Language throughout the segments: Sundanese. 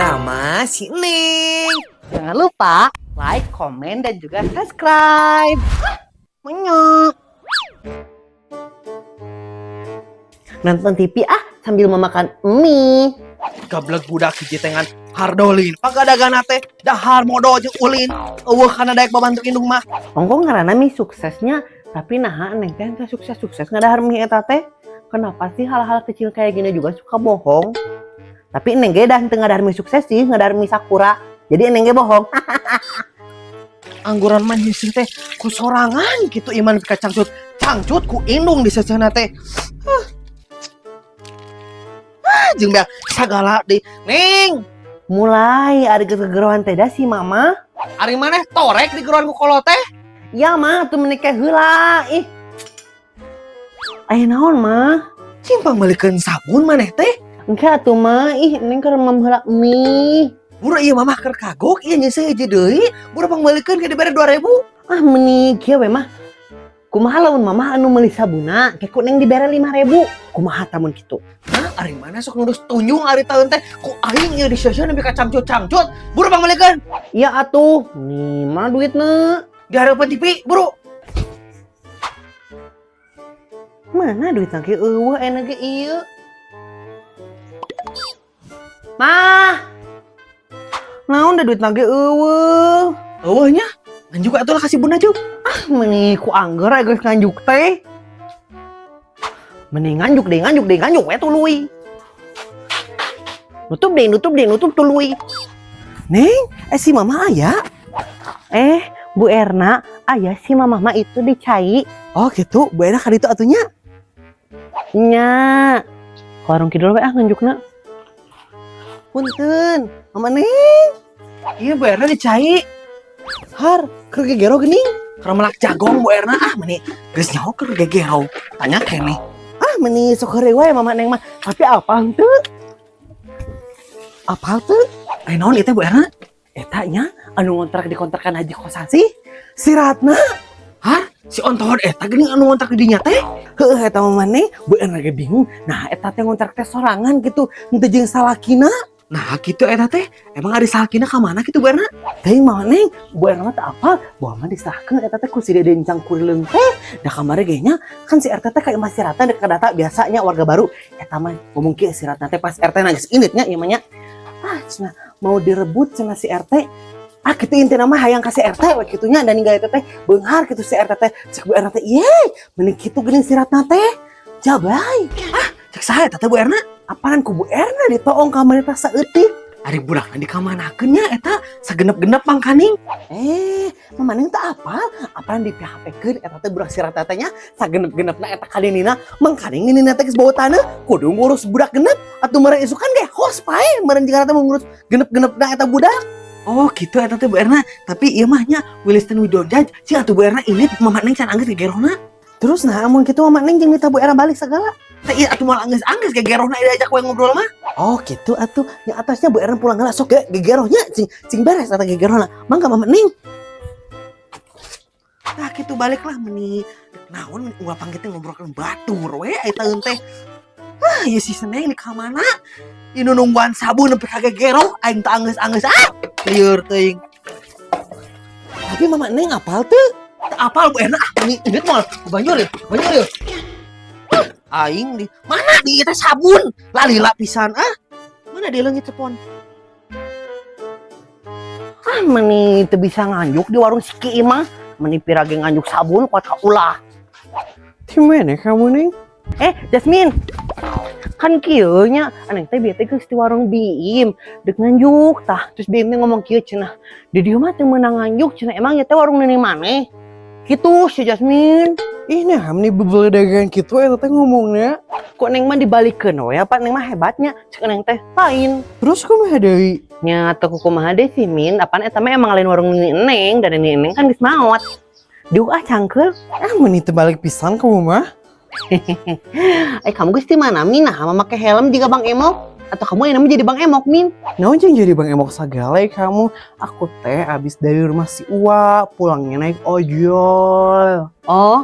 Drama si Neng. Jangan lupa like, komen, dan juga subscribe. Menyok. Nonton TV ah sambil memakan mie. Gablek budak hiji tengan hardolin pagadagana teh dahar modal jeung ulin eueuh kana daek babantu indung mah. Ongko ngaranna mie suksesnya, tapi nah neng teh teu sukses-sukses ngadahar mie eta teh. Kenapa sih hal-hal kecil kayak gini juga suka bohong? Tapi neng ge dah teu ngadahar mie sukses sih, ngadahar mie sakura. Jadi neng ge bohong. Angguran mah nyeuseun teh ku sorangan kitu iman ka cangcut cangcut ku indung di seuseuna teh. Huh. Ah, jeung beak sagala di Neng. Mulai ada kegerohan teh dah si mama. Ari maneh torek di geroan ku kolot teh. Ya mah tuh menikah heula ih. Aya naon mah? Cing pangmeulikeun sabun maneh teh. Engke atuh mah ih neng keur heula mie. Buru ieu mamah keur kagok ieu nyeuseuh hiji deui, buru pangmeulikeun ke dibere 2000. Ah meuni kieu we mah. Kumaha lamun mama anu meuli sabuna, ke ku neng dibere 5000. Kumaha tamun kitu? Hah, ari mana sok nurus tunjung ari taeun teh ku aing ieu di seuseun nepi ka cangcut-cangcut. Buru pangmeulikeun. Iya atuh, nih mana duitna? Di hareupeun TV, buru. Mana duitna ge eueuh aya ge ieu. Mah. Naon da duitna ge eueuh? Eueuh nya. Nganjuk atuh lah kasih bunda juk. Ah meuni ku angger aya geus nganjuk teh. Meni nganjuk deui nganjuk deui nganjuk we tuluy. Nutup deui nutup deui nutup tuluy. Neng, si mama aya? Eh, Bu Erna, aya si mama mah itu di cai. Oh gitu, Bu Erna kaditu atunya. Nya. Ka warung kidul we ah nganjukna. Punten, mama Neng. Iya Bu Erna di cai. Har, keur gegero geuning. Keur melak jagong Bu Erna ah meuni geus nyaho keur gegero. Tanya keneh. Ah meuni sok heureuy wae mama Neng mah. Tapi apa henteu? Apal teu? Eh naon ieu teh Bu Erna? Eta nya anu ngontrak di kontrakan Haji Kosasi. Si Ratna. Har, si ontohod eta geuning anu ngontrak di dinya teh. Heuh eta mama Neng, Bu Erna ge bingung. Nah eta teh ngontrak teh sorangan gitu, henteu jeung salakina. Nah gitu eta teh, emang ari salakina ka mana kitu Bu Erna? Teuing mama Neng, Bu Erna mah teu apal, bahwa mah diserahkeun eta teh ku si Dede Encang Kurileung teh. Da kamari ge nya kan si RT teh kayak masih rata dek data biasanya warga baru. Eta mah ngomong kieu si Ratna teh pas RT na geus indit nya ieu mah nya. Ah cenah mau direbut cenah si RT. Ah kitu intina mah hayang ka si RT we kitu nya dan ninggal eta teh beunghar kitu si RT teh. Cek Bu Erna teh, "Ye, mending kitu geuning si Ratna teh." Jabai. Cek saha eta teh Bu Erna? Apaan ku Bu Erna ditoong kamari teh saeutik. Ari budakna dikamanakeun nya eta sagenep-genep mangkaning. Eh, mama Neng teh apal? Apaan di PHP-keun eta teh budak si Ratna teh nya sagenep-genepna eta kaninina mangkaning ninina teh geus bau taneuh kudu ngurus budak genep atuh meureun isukan ge hos pae meureun jigana teh mau ngurus genep-genepna eta budak. Oh gitu eta teh Bu Erna, tapi ieu mah nya Wiliston we don't judge. Cing atuh Bu Erna ini mama Neng can anggeus gegerohna. Terus nah amun kitu mama Neng jeung minta Bu Erna balik segala. Teh ieu atuh moal anggeus-anggeus gegerohna diajak we ngobrol mah. Oh gitu atuh nya atasnya Bu Erna pulang heula sok ge gegerohnya cing cing beres eta gegerohna. Mangga mama Neng. Tah kitu balik lah meni naon ulah panggil teh ngobrolkeun batur we eta teh. Ah ieu si Seneng di ka mana? Ieu nu nungguan sabun nepi ka gegeroh aing teu anggeus-anggeus ah. Lieur teuing. Tapi mama Neng apal teu? Teu apal Bu Erna ah meni indit moal banjur ya, banjur ya. Aing di mana di teh sabun lalila pisan ah. Mana dia leungit telepon? Ah meni teu bisa nganjuk di warung Siki mah. Meni pira ge nganjuk sabun kuat ka ulah. Di mana kamu, Neng? Eh, Jasmine. Kan kieu nya, aneh teh bete geus di warung Biim, dek nganjuk tah. Terus Biim teh ngomong kieu cenah. Di dieu mah teu meunang nganjuk cenah, emang ieu teh warung nenek maneh? Gitu si Jasmine. Ih, nah nih bebeledagan gitu eta teh ngomongnya. Kok neng mah dibalikeun we apa neng mah hebatnya? Cek neng teh lain. Terus kumaha deui? Nya teu kumaha deui sih Min, apaan eta mah emang lain warung nenek neng dan nenek neng kan geus maot. Diuk ah cangkeul. Ah, meni teu balik pisan kamu mah. Eh kamu geus di mana Min? Nah, mama make helm juga Bang Emok. Atau kamu yang namanya jadi Bang Emok Min? Naon jeung jadi Bang Emok sagala kamu? Aku teh abis dari rumah si Uwa, pulangnya naik ojol. Oh.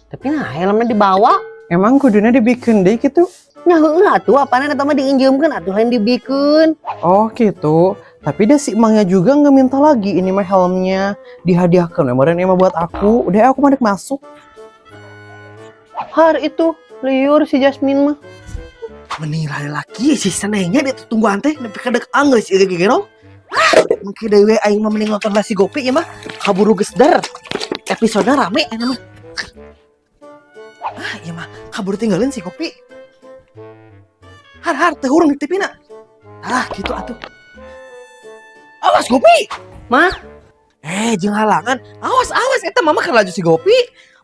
Tapi nah helmnya dibawa. Emang kuduna dibikin deh gitu? Nya heueuh atuh, apaan eta mah diinjeumkeun atuh, lain dibikeun. Oh gitu. Tapi dia si emangnya juga nggak minta lagi, ini mah helmnya dihadiahkan kemarin ini mah buat aku. Udah, aku mau masuk. Har itu liur si Jasmine mah. Meni laki si senengnya dia tungguan teh nepi ka deuk anggeus ieu gegero. Ah, mungkin deui we aing mah mending nonton lah si Gopi ieu mah. Kaburu geus der. Episode rame enak mah. Ah, ieu mah kaburu tinggalin si Gopi. Har har teu hurung di TV na. Ah, gitu atuh. Awas, Gopi. Mah? Eh, jeung halangan. Awas awas, eta mama keur laju si Gopi.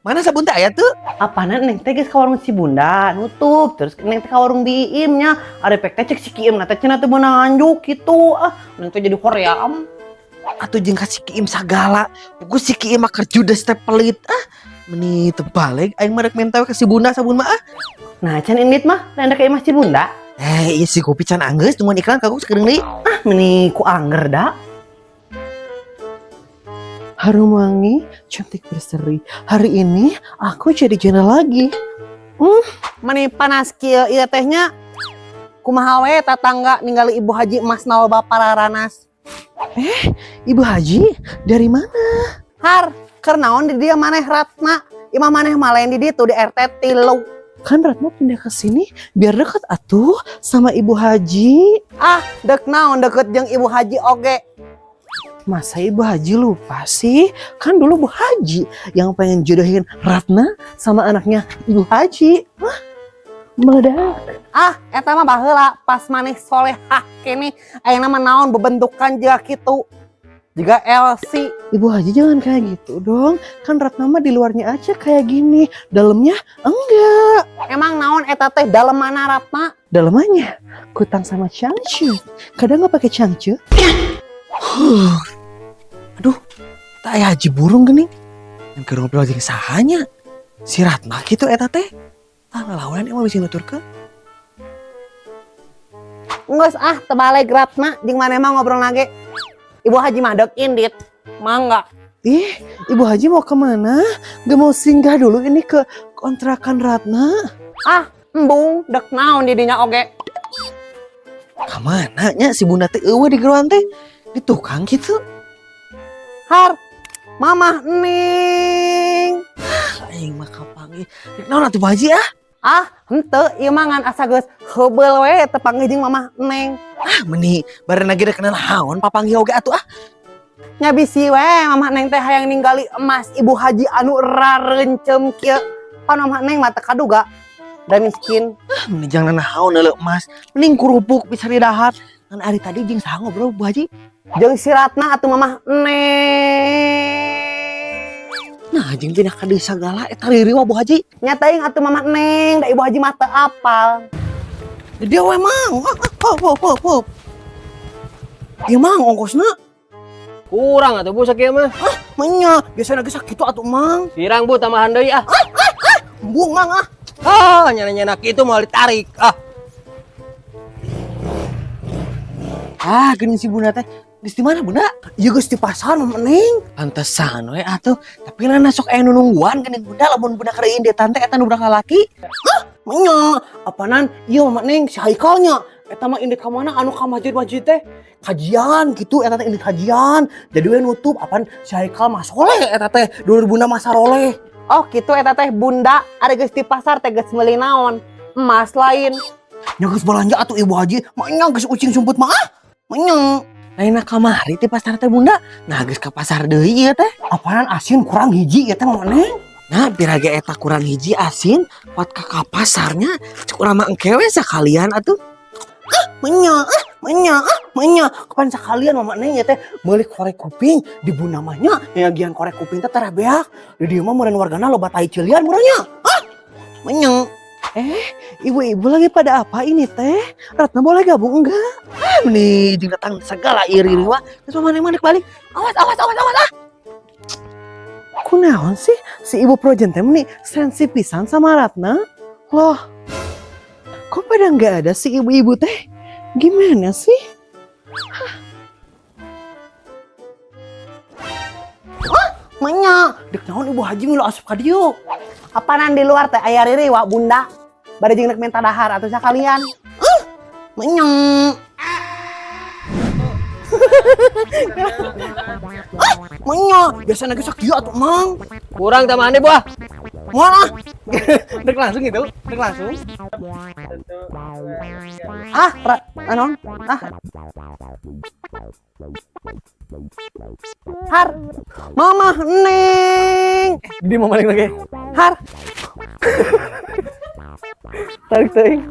Mana sabun teh aya tuh? Apaanan, Neng teh geus ka warung si Bunda, nutup. Terus Neng teh ka warung Biim nya. Ada pek teh cek si Kiim na teh cenah teu meunang nganjuk gitu. Ah, Neng teh jadi hoream. Atuh jeung ka si Kiim sagala. Puguh si Kiim mah keur judes teh pelit. Ah, meni teu balik aing mah rek minta we ka si Bunda sabun mah ah. Nah, can indit mah, lain ka imah si Bunda. Eh, iya si Gopi can anggeus tungguan iklan kagok sakedeung deui. Ah, meni ku angger da. Harum wangi, cantik berseri. Hari ini aku jadi janda lagi. Meni panas kieu ieu teh nya. Kumaha we tatangga ningali Ibu Haji emasna loba pararanas. Ibu Haji, dari mana? Har, keur naon di dieu maneh, Ratna? Imah maneh mah lain di ditu, di RT 3. Kan Ratna pindah ke sini biar dekat atuh sama Ibu Haji. Ah, dek naon deket jeung Ibu Haji oge. Masa Ibu Haji lupa sih? Kan dulu Bu Haji yang pengen jodohin Ratna sama anaknya Ibu Haji. Hah? Meledak. Ah, eta mah baheula pas maneh solehah keneh. Ayeuna mah naon bebentukan jiga kitu. Jiga LC. Ibu Haji jangan kayak gitu dong. Kan Ratna mah di luarnya aja kayak gini. Dalamnya enggak. Emang naon eta teh dalem mana, Ratna? Dalamannya kutang sama cangcu. Kadang nggak pakai cangcu. Aduh, tak aya haji burung geuning. Yang keur ngobrol jeung sahanya. Si Ratna kitu eta teh. Ah, ngelawan emang bisa nuturkeun. Geus ah, terbalik Ratna jeung maneh mah ngobrol lagi. Ibu Haji mah dek indit. Mangga. Ih, Ibu Haji mau kemana? Gak mau singgah dulu ini ke kontrakan Ratna? Ah, embung dek naon di dinya oge. Kamana nya si Bunda teh, euweuh di geroan teh. Di tukang kitu. Har, Mamah Neng. Aing mah kapanggih. Rek naon atuh, Bu Haji ah? Ah, henteu ieu mah ngan asa geus heubeul we tepanggih jeung Mamah Neng. Ah, meni bareng lagi rek kenal haon papanggih oge atuh ah. Nya bisi we Mamah Neng teh hayang ningali emas Ibu Haji anu rarencem kieu. Pan Mamah Neng mah teu kaduga da miskin. Ah, meni jangan naon neuleuh emas. Mending kerupuk bisa didahar. Ngan ari tadi jeung saha ngobrol, Bu Haji? Jeung si Ratna atuh, Mamah Neng. Nah, jeung tina ka deui sagala eta ririwa Bu Haji. Nya teuing atuh Mamah Neng, da Ibu Haji mah teu apal. Dia we mang. Ah, ah, hop hop hop hop. Ieu mang ongkosna. Kurang atuh, Bu, sakieu mah. Menya, biasa geus sakitu atuh, Mang. Pirang, Bu, tambahan deui ah. Embung, Mang, ah. Ah, nyana-nyana kitu mau ditarik. Ah. Ah, geuning si Bunda teh. Geus di mana, Bunda? Ieu geus di pasar, Mama Neng. Pantesan we atuh. Tapi lana sok aya nu nungguan geuning Bunda lamun Bunda keur indit tante eta nu budak lalaki. Menya, apanan ieu Mama Neng si Haikalnya. Eta mah indit ka mana anu ka masjid-masjid teh? Kajian gitu eta teh, indit kajian. Jadi we nutup apan si Haikal mah soleh eta teh. Dulur Bunda mah saroleh. Oh gitu eta teh, Bunda, ari geus di pasar teh geus meuli naon? Emas lain? Nya geus balanja atuh, Ibu Haji. Menya geus ucing sumput mah ah. Menya. Lain kamari ti pasar teh, Bunda. Nah, geus ka pasar deui ieu teh. Apaanan asin kurang hiji ieu teh, Mama Neng. Nah, piraga eta kurang hiji asin kuat ka pasarnya. Cek urang mah engke we sakalian atuh. Menya, ah, menya, ah, menya. Kapan sekalian, Mama Neng, ya teh meuli korek kuping di Bunda mah nya, nyagihan korek kuping teh tara beak. Di dieu mah meureun wargana loba tai ceulian meureun nya. Ah, menya. Eh, ibu-ibu lagi pada apa ini teh? Ratna boleh gabung enggak? Ah, meni jeung datang segala iri wa. Terus Mama Neng mah balik. Awas awas awas awas ah. Kunaon sih si ibu projen teh meni sensi pisan sama Ratna? Loh, kok pada nggak ada sih ibu-ibu teh? Gimana sih? Hah? Menya. Dek naon Ibu Haji milu asup ka dieu? Apanan di luar teh aya ririwa, Bunda? Bade jeung rek minta dahar atuh sakalian. Ah, menyong. Ah, menyong. Biasana ge sakieu atuh, Mang. Kurang tambahan deui, Bu ah. Moal ah. Rek langsung gitu, rek langsung. Ah, ra, anon, ah. Har. Mama Neng. Dia mau balik lagi. Har. Tarik teuing.